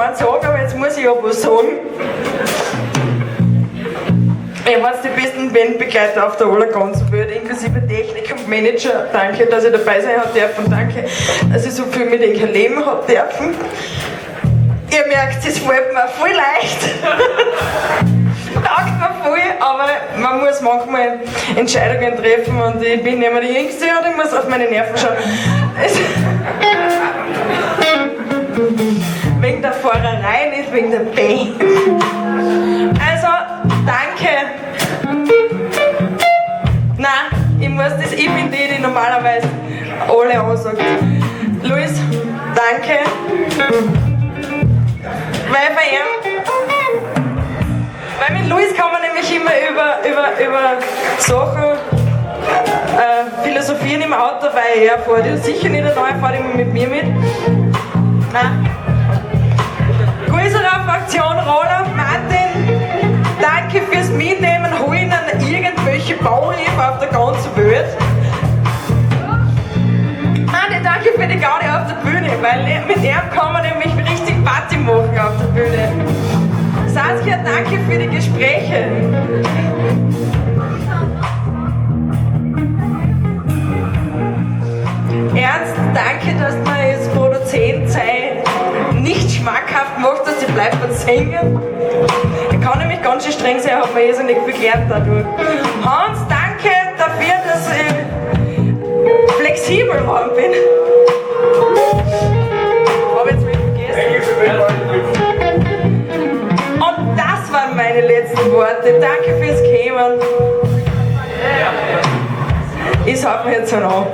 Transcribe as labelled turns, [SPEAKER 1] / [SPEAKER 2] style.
[SPEAKER 1] gar nicht sagen, aber jetzt muss ich ja was sagen. Ihr wart die besten Bandbegleiter auf der allerganzen Welt, inklusive Technik und Manager. Danke, dass ich dabei sein hab dürfen. Danke, dass ich so viel mit euch erleben hab dürfen. Ihr merkt, es fällt mir voll leicht. Taugt mir voll, aber man muss manchmal Entscheidungen treffen und ich bin nicht mehr die Jüngste und ich muss auf meine Nerven schauen. Wegen der Fahrerei, nicht wegen der Band. Also, danke. Nein, ich muss das, ich bin die, die normalerweise alle ansagt. Luis, danke. Weil bei ihm, weil mit Luis kann man nämlich immer über Sachen philosophieren im Auto, weil er fährt ja sicher nicht allein, fährt immer mit mir mit. Nein. Größere Fraktion Roland, Martin, danke fürs Mitnehmen, holen an irgendwelche Bauhöfe auf der ganzen Welt. Anne, danke für die Gaudi auf der Bühne, weil mit ihm kann man nämlich richtig Party machen auf der Bühne. Saskia, danke für die Gespräche. Ernst, danke, dass du mir als Produzent sei nicht schmackhaft macht, dass ich bleib beim Singen. Ich kann nämlich ganz schön streng sein, hat mir irrsinnig viel gelernt dadurch. Hans, danke dafür, dass ich flexibel geworden bin. Hab jetzt wieder vergessen. Und das waren meine letzten Worte. Danke fürs Kommen. Ich sauf mir jetzt noch an.